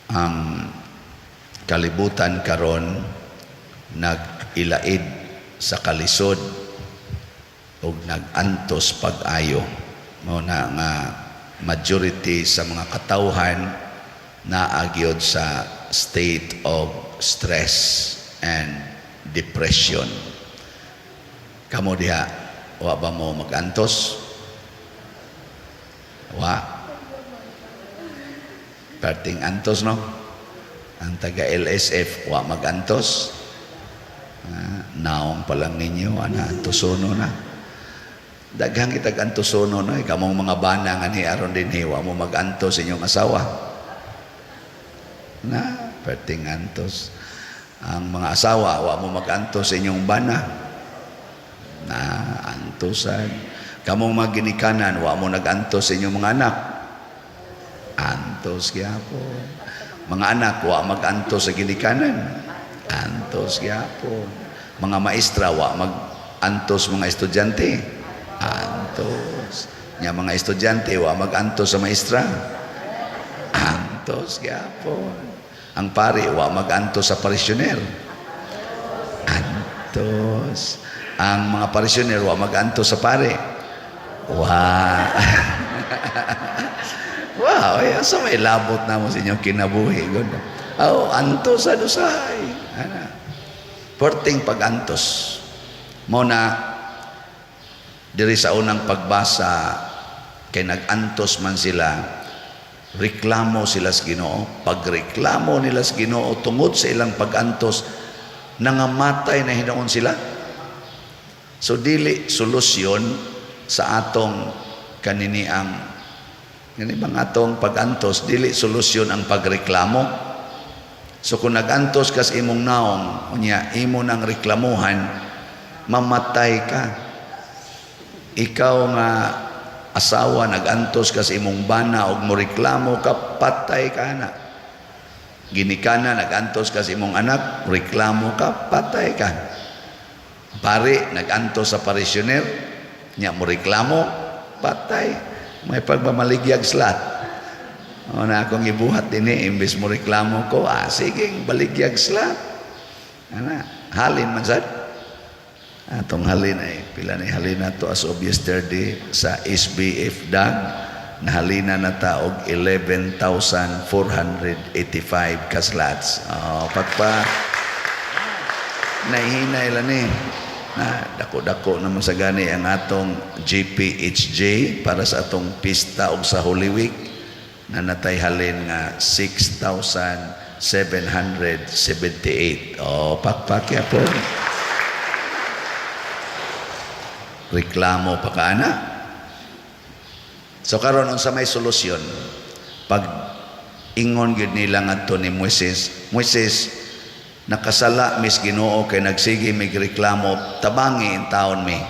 Ang kalibutan karon nag-ilaid sa kalisod ug nag-antos pag-ayo. Mao na nga majority sa mga katawhan naa gyud sa state of stress and depression. Kamo diha, wa ba mo mag-antos? Wa. Perting antos, no? Ang taga LSF, wa mag-antos. Ah, naong pa lang ninyo, ana, antosono na. Daghang kitag antosono, no? Kamong mga bana nga ni aron dinhi, wa mo mag-antos sa inyong asawa. Na, perting antos. Ang mga asawa, wa mo mag-antos sa inyong bana. Na, antosan. Kamong mga ginikanan, wa mo nag-antos sa inyong mga anak. Antos gyapon. Mga anak, wa mag-antos sa ginikanan. Antos gyapon. Mga maestra, wa mag-antos mga estudyante. Antos. Nya mga estudyante, wa mag-antos sa maestra. Antos gyapon. Ang pari, wa mag-antos sa parisyuner. Antos. Ang mga parisyuner, wa mag-antos sa pari. Wa. Wow, ay, asa may labot na mo sa inyong kinabuhi. Gud. Oh, antos sa usahay. Ana. Perting pag-antos. Mao na diri sa unang pagbasa kay nag-antos man sila, reklamo sila sa Ginoo. Pagreklamo nila sa Ginoo tungod sa ilang pag-antos, nangamatay na hinuon sila. So dili solusyon sa atong kaniniang ngani bang atong pag-antos, dili solusyon ang pagreklamo. So kung nag-antos ka sa imong naong, unya imo nang reklamuhan, mamatay ka. Ikaw nga asawa, nag-antos ka sa imong bana og moreklamo ka, patay ka na. Ginikana, nag-antos ka sa imong anak, reklamo ka, patay ka. Pari, nag-antos sa parisyuner, nya mo reklamo, patay. May pagmamaligyag slot. O na akong ibuhat dinhi, imbes mo reklamo ko, ah, sige, baligyag slot. Ana, halin man sad. Atong halin ay, pila ni halin na to as of yesterday sa SBF DAG, nahalina na ta og 11,485 ka slots. Oh, pagpa nahihinay lang ni na dako-dako naman sa gani ang atong GPHJ para sa atong pista og sa Holy Week na natay halin nga 6,778. Oh, pakpak ya po. Reklamo pa ka na. So karon, unsa may solusyon? Pag ingon gyud nila ngadto ni Moises, "Moises, nakasala mis Ginoo kay nagsige mig reklamo, tabangi in taon mi."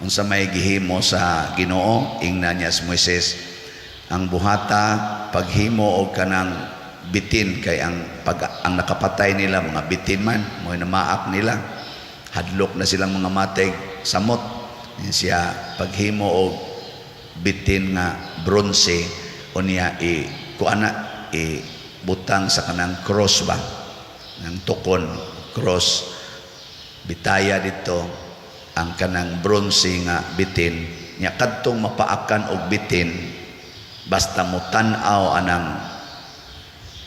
Unsa may gihimo sa Ginoo? Ingna niya si Moises, ang buhata, paghimo og kanang bitin, kay ang pag, ang nakapatay nila mga bitin man mo namaak nila, hadlok na silang mga mateg samot. Siya, paghimo og bitin nga bronze, unya i kuana, i butang sa kanang cross ba ng tukon cross, bitaya dito ang kanang bronze nga bitin. Nya kadtong mapaakan og bitin, basta mo tan-aw anang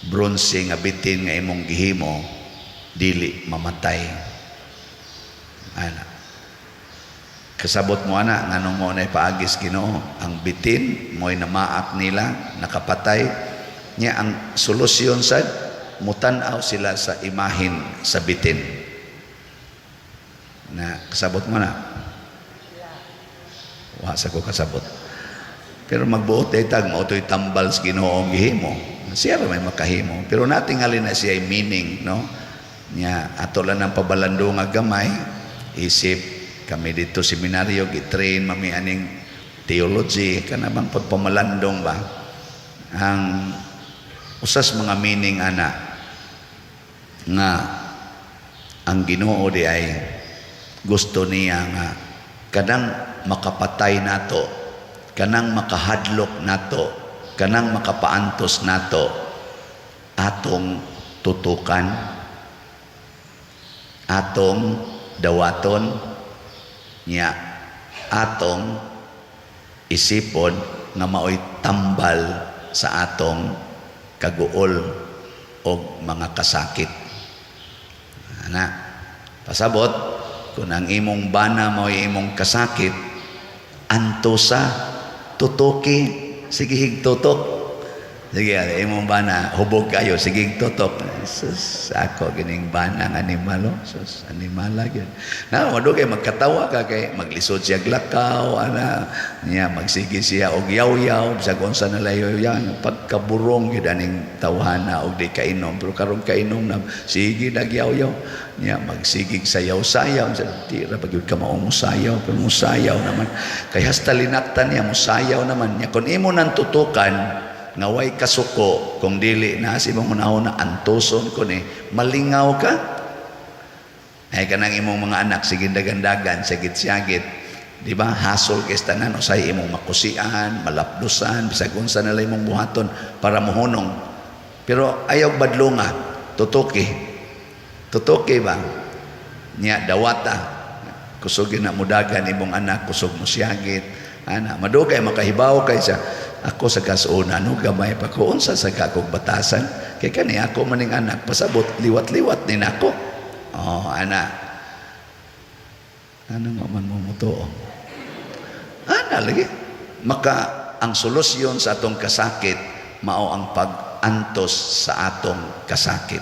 bronze nga bitin nga imong gihimo, dili mamatay. Ana, kasabot mo ana nganong mo na paagis Ginoo? Ang bitin mo'y namaak nila, nakapatay. Nya ang solusyon sad, mutan-aw sila sa imahin sa bitin. Na kasabot mo na? Wa sa ko kasabot, pero magbuot ay tag mao to'y tambal sa Ginoo ang gihimo. Siya ra may makahimo, pero natingali na siya meaning, no? Nya ato lang ng pabalando nga gamay, isip kami dito seminaryo, gi-train mami aning theology, kana bang pagpamalandong ba. Ang usas mga meaning ana nga ang Ginoo di ay gusto niya nga kanang makapatay nato, kanang makahadlok nato, kanang makapaantos nato, Atong tutukan, atong dawaton nya, atong isipon nga maoy tambal sa atong kaguol o mga kasakit. Ana, pasabot, kung ang imong bana mao'y imong kasakit, antosa, tutuki, sige higtutok. Sige, imong bana, hubog kayo, sige tutok. Sus, ako gining bana ng animal, oh. Sus, animala gyud. Na, madugay magkatawa ka kay maglisod siya glakaw, ana, niya magsige siya og yaw-yaw, bisag unsa na layo yan, pagkaburong gyud aning tawhana og di kainom, pero karon kainom na, sige nagyaw-yaw. Niya magsigig sayaw-sayaw, sa di ra pa gyud ka maong musayaw, pero musayaw naman. Kay hasta linaktan niya, musayaw naman niya. Kung imo nang tutukan, nga way kasuko, kung dili na sa imong hunahuna, antuson ko ni, malingaw ka. Ay, kanang imong mga anak sige dagandagan, sige siyagit, di ba, hasol kay tanan, usay imong makusian, malapdusan, bisag unsa na lang imong buhaton para mohunong, pero ayaw badlonga, tutuki, tutuki ba niya, dawata, kusog na mudagan imong anak, kusog mo siyagit ana, madugay makahibaw kay siya, ako sa kasuna no, gamay pa ko, unsa sa kakog batasan kay kani ako maning anak, pasabot liwat-liwat ni nako. Oh, ana, ano nga man mo mutuo, ana lagi maka ang solusyon sa atong kasakit mao ang pag-antos sa atong kasakit.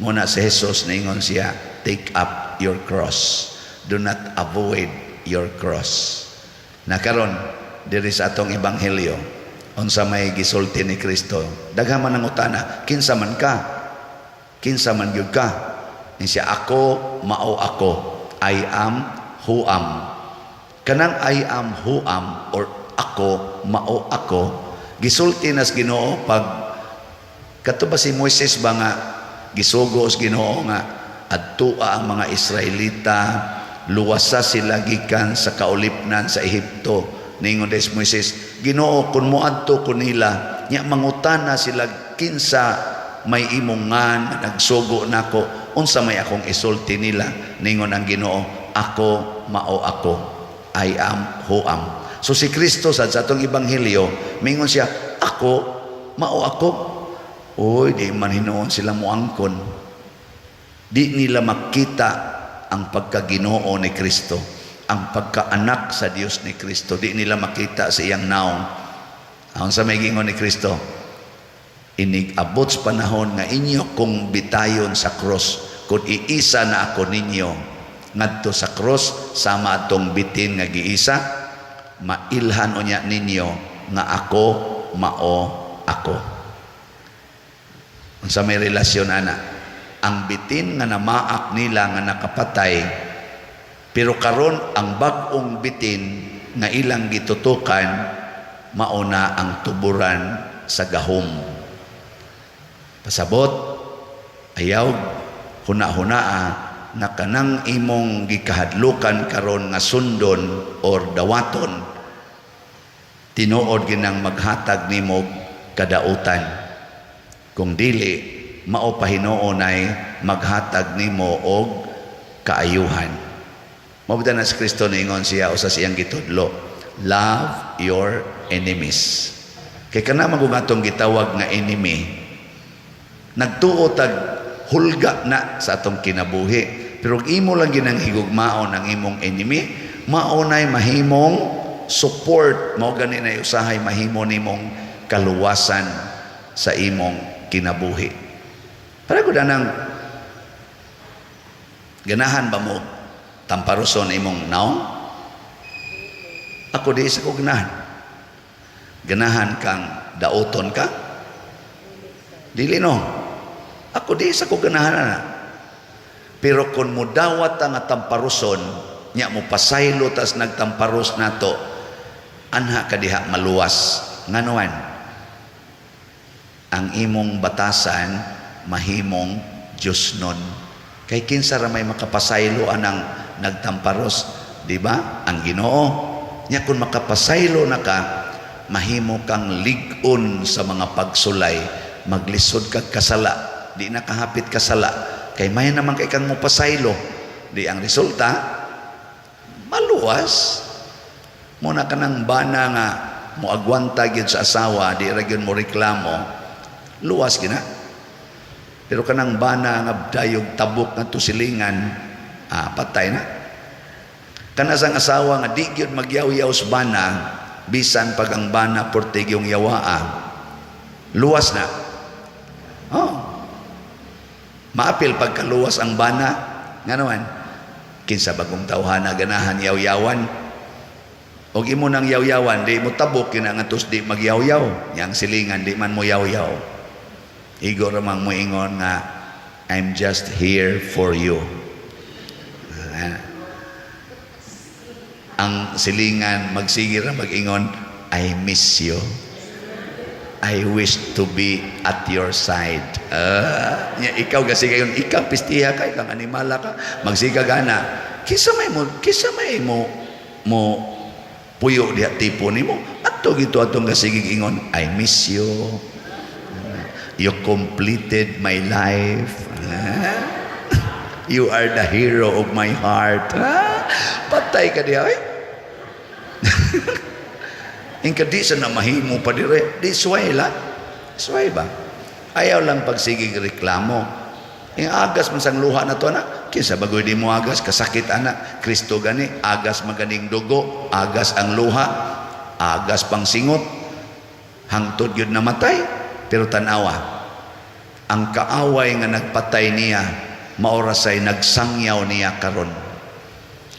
Muna si Jesus, niingon siya, "Take up your cross. Do not avoid your cross." Na karon diri sa atong ebanghelyo, unsa may gisulti ni Kristo? Daghan man ang utana, "Kinsa man ka? Kinsa man gyud ka?" Ni siya, "Ako mao ako. I am who am." Kanang "I am who am" or "Ako mao ako," gisulti nas Ginoo pag kato ba si Moises ba nga gisugo sa Ginoo nga adtua ang mga Israelita, luwasa sila gikan sa kaulipnan sa Ehipto. Ningon des Moises, "Ginoo, kung moadto ko nila nya mangutana sila kinsa may imong ngan nagsugo nako, unsa may akong isulti nila?" Ningon ang Ginoo, "Ako mao ako. I am who am." So si Kristo sa atong ebanghelyo, mingon siya, "Ako mao ako." Uy, di man hinuon sila moangkon. Di nila makita ang pagkaginoo ni Kristo, ang pagkaanak sa Dios ni Kristo. Di nila makita sa iyang naong. Ang sa may gingon ni Kristo, "Inig abot sa panahon nga inyo kong bitayon sa cross, kung iisa na ako ninyo ngadto sa cross sama atong bitin nga giisa, mailhan unya ninyo nga ako mao ako." Unsa may relasyon ana? Ang bitin nga namaak nila nga nakapatay, pero karon ang bag-ong bitin nga ilang gitutukan mauna ang tuburan sa gahom. Pasabot, ayaw huna-hunaa nga kanang imong gikahadlukan karon nga sundon or dawaton, tinuod ginang maghatag nimo kadautan. Kung dili, mao pa hinuon ay maghatag nimo og kaayuhan. Mao na si Kristo, niingon siya usa sa iyang gitudlo, "Love your enemies." Kay kana man atong gitawag nga enemy, nagtuo tag hulga na sa atong kinabuhi. Pero imo lang ginang higugmaon ang imong enemy, mao nay mahimong support, mao gani na usahay mahimo nimong kaluwasan sa imong kinabuhi. Para ko danang ganahan ba mo tamparuson imong naong? Ako, di sa ko ganahan. Ganahan kang dauton ka? Dili, no? Ako, di sa ko ganahan na. Pero kung mudawat ang tamparuson, nya mo pasaylo tas nagtamparos nato, anha ka diha maluwas. Nganuan? Ang imong batasan mahimong Diyos nun. Kay kinsa ra may makapasaylo anang nagtamparos, di ba? Ang Ginoo. Nya kung makapasaylo na ka, mahimo kang lig-on sa mga pagsulay, Maglisod kag kasala, di na kahapit kasala kay may naman kay kang mopasaylo. Di ang resulta maluwas mo na. Kanang bana nga moagwanta gyud sa asawa, di ra gyud mo reklamo, luwas gina. Pero kanang bana nga dayog tabok nga tusilingan, ah, patay na. Kana sang asawa nga di gyud magyaw-yaw sa bana bisan pag ang bana portigyong yawaa, luwas na. Oh, maapil pagkaluwas ang bana. Nga naman, kinsa bagong tawhana ganahan yaw-yawan? Og imo nang yaw-yawan, di mo tabok kina nga tos di magyaw-yaw. Yang silingan di man mo yaw-yaw, igo ramang mo ingon nga, "I'm just here for you." Ah. Ang silingan magsige ra mag-ingon, "I miss you. I wish to be at your side." Ah, nya ikaw kasi kayon, ikaw pistiha ka, ikaw animala ka, magsiga gana. Kisa may mo puyo diha tipo nimo. Adto gito atong kasigig ingon, "I miss you. You completed my life. Ah, you are the hero of my heart." Ah, patay ka diha eh. Ingka di sa na mahimo pa dire, di suway la. Suway ba? Ayaw lang pagsigig reklamo. Yung agas man sang luha na to na, kinsa bagoy di mo agas, kasakit ana. Kristo gani, agas maganing dugo, agas ang luha, agas pang singot, hangtod yun namatay. Pero tanawa, ang kaaway nga nagpatay niya, maorasay nagsangyaw niya karon.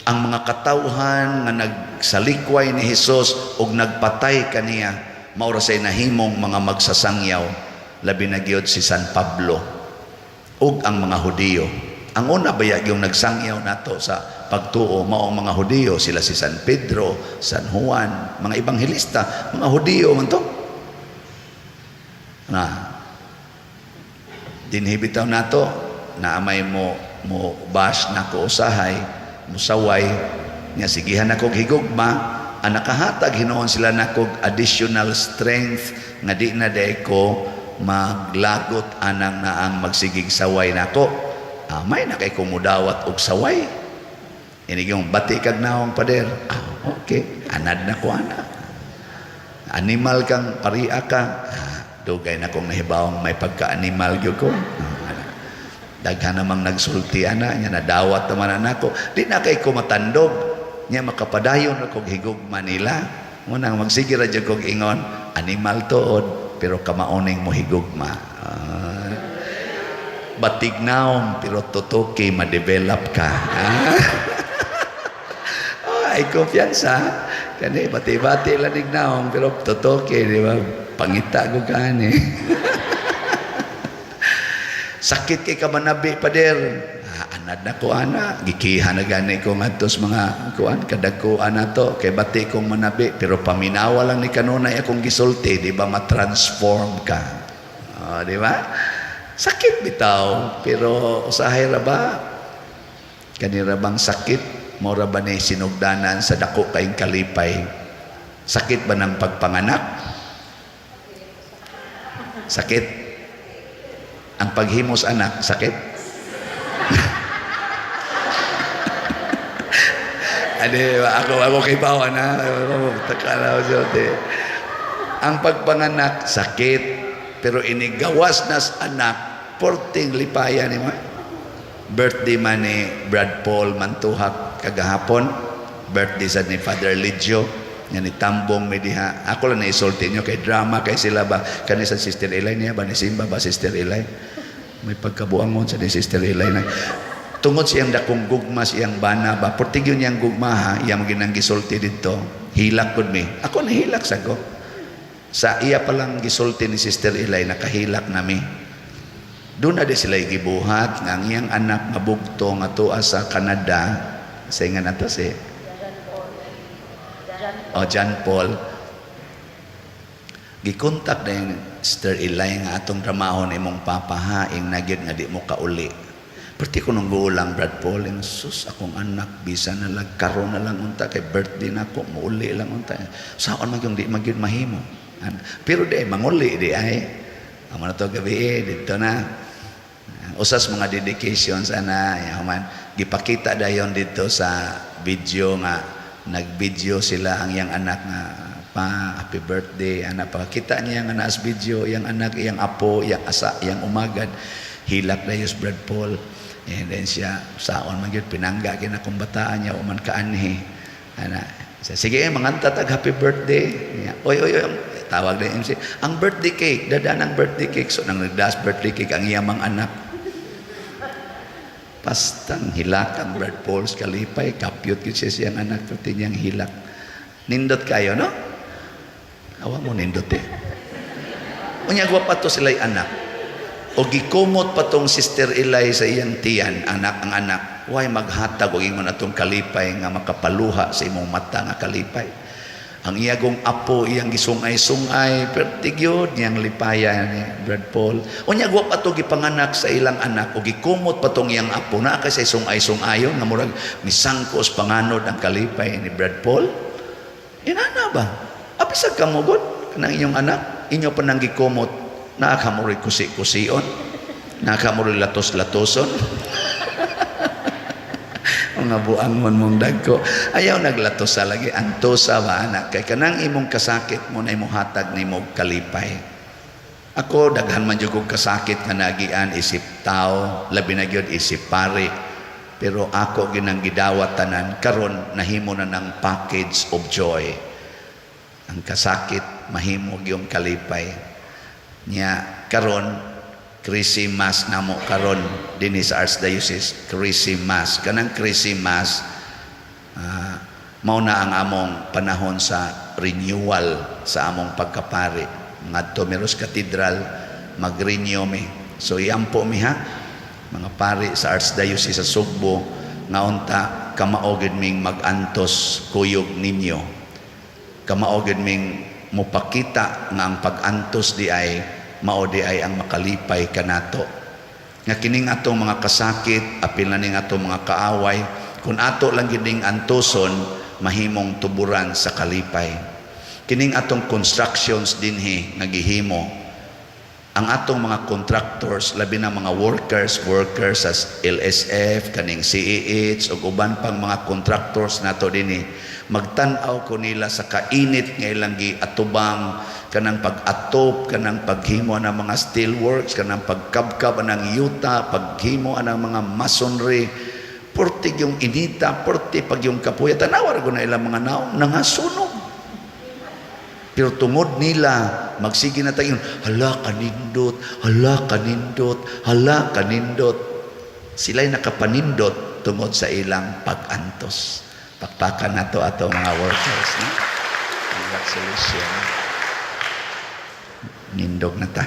Ang mga katawhan nga nagsalikway ni Hesus ug nagpatay kaniya, maorasay nahimong mga magsasangyaw, labi na gyud si San Pablo ug ang mga Hudiyo. Ang una baya yung nagsangyaw nato sa pagtuo mao ang mga Hudiyo, sila si San Pedro, San Juan, mga ebanghelista, mga Hudiyo man to. Na dinhi bitaw nato na may mo mo bash nako usahay, musaway nya, sigihan ako higugma ang nakahatag hinuon sila nako additional strength nga di na day ko maglagot anang naang magsigig saway nako. Ah, may na kay kumudawat og saway. Ini yung bati kag naong, pader. Ah, okay, anad na ko ana. Animal kang paria ka. Ah, dugay na kong nahibawong may pagka-animal gyud ko. Ah, ana. Daghan namang nagsulti ana nya, nadawat naman ana ko. Di na kay ko matandog nya, makapadayon ra kog higugma nila. Mo nang magsige ra jud kog ingon, animal tuod pero kamauning mo higugma. Ah, batignaon pero tutuki ma-develop ka. Ah. Oh, ay kumpiyansa kani, bati-bati lang naong pero tutuki, di ba? Pangita ko kani. Sakit kay kamanabi, pader. Ah, anad na ko ana. Gikiha na gani ko ngadto sa mga kuan kadagkuan na to kay bati kong manabi, pero paminawa lang ni kanunay akong gisulti, di ba ma-transform ka? Oh, di ba? Sakit bitaw, pero usahay ra ba? Kanira bang sakit mora ba ni sinugdanan sa dako kayong kalipay? Sakit ba ng pagpanganak? Sakit. Ang paghimos anak, sakit? Adi, ako kay bawa na. Takala ko. Ang pagpanganak, sakit. Pero inigawas na sa anak, porting lipaya ni mo. Birthday man ni Brad Paul Mantuhak kagahapon. Birthday sa ni Father Ligio. Nga ni Tambong may diha. Ako lang naisulti nyo kay drama kay sila ba. Kani sa Sister Eli niya ba ni Simba ba, Sister Eli? May pagkabuangon sa ni Sister Eli na. Tungod siyang dakong gugma siyang bana ba. Portigyo niyang gugma ha. Iyang ginang gisulti dito. Hilak pud mi. Ako nahilak sa ko. Sa iya palang gisulti ni Sister Eli, nakahilak nami. Doon na di sila gibuhat nga ang iyang anak mabugto nga tuwa sa Canada. Sa nga nato si O John Paul. Gikontak na yung Sister Eli nga atong dramahon imong papa ha, ing nagyod nga di mo kauli. Perti ko nung gulang Brad Paul, yung sus akong anak bisa na lang karon na lang unta kay birthday na ako, muuli lang unta. Saon man yung di magyud mahimo. Pero di manguli di ay. Amo na to gabi eh, dito na. Usas mga dedications ana, yaman gipakita dayon dito sa video nga nag-video sila ang iyang anak nga, "Pa, happy birthday," ana. Pakita niya nga naas video iyang anak, iyang apo, iyang asa, iyang umagad. Hilak dayon si Brad Paul, and then siya saon man gyud pinangga kina kung bataan niya uman kaanhi ana. Siya, "Sige, manganta tag happy birthday." Niya, "Oy, oy, oy," tawag na MC, "Ang birthday cake, dada ng birthday cake." So nang nagdas birthday cake ang iyang mga anak. Pastang hilak ang Brad Pauls kalipay, kapyot gyud siya siyang anak, pati niyang hilak. Nindot kayo, no? Awa mo nindot eh. Unya wa pa to sila'y anak. O gikumot pa tong Sister Ilay sa iyang tiyan, anak ang anak. Why maghatag og ingon atong kalipay nga makapaluha sa imong mata nga kalipay. Ang iyagong apo iyang gisungay-sungay, perti gyud niyang lipaya ni Brad Paul. Unya wa pa to gipanganak sa ilang anak o gikumot pa tong iyang apo na kay sa sungay-sungayon nga murag misangkos panganod ang kalipay ni Brad Paul. Inana ba? Apisag kamo gud kanang inyong anak, inyo pa nang gikumot, naa ka mo kusi-kusion, naa ka mo latos-latoson. Mga buangon mong dagko. Ayaw naglatos sa lagi. Antosa ba anak? Kay kanang imong kasakit mo na imong hatag nimo kalipay. Ako, daghan man jud kog kasakit nga nagian isip tao, labi na gyud isip pari. Pero ako ginang gidawat tanan karon nahimo na ng package of joy. Ang kasakit mahimo gyung kalipay. Nya karon Christmas namo karon dinhi sa Archdiocese, Christmas. Kanang Christmas, mao na ang among panahon sa renewal sa among pagkapari. Ngadto mi sa Cathedral, mag-renew mi. So iampo mi ha, mga pari sa Archdiocese sa Sugbo, nga unta kamao gid ming mag-antos kuyog ninyo. Kamao gid ming mupakita nga ang pag-antos di ay mao di ay ang makalipay kanato. Nga kining atong mga kasakit, apil na ning atong mga kaaway, kung ato lang gid ning antoson, mahimong tuburan sa kalipay. Kining atong constructions dinhi nga gihimo, ang atong mga contractors, labi na mga workers, workers sa LSF, kaning CEH, ug uban pang mga contractors nato dinhi, magtan-aw ko nila sa kainit nga ilang giatubang, kanang pag-atop, kanang paghimo ng mga steelworks, kanang pagkabkab ng yuta, paghimo ng mga masonry, porti yung inita, porti pag yung kapuya, tanawa ko na ilang mga naong, nangasunog. Pero tungod nila, magsige na tayo, "Hala kanindot, hala kanindot, hala kanindot." Sila'y nakapanindot tungod sa ilang pag-antos. Pakpakan nato ato mga workers. No? Congratulations. Nindog na ta.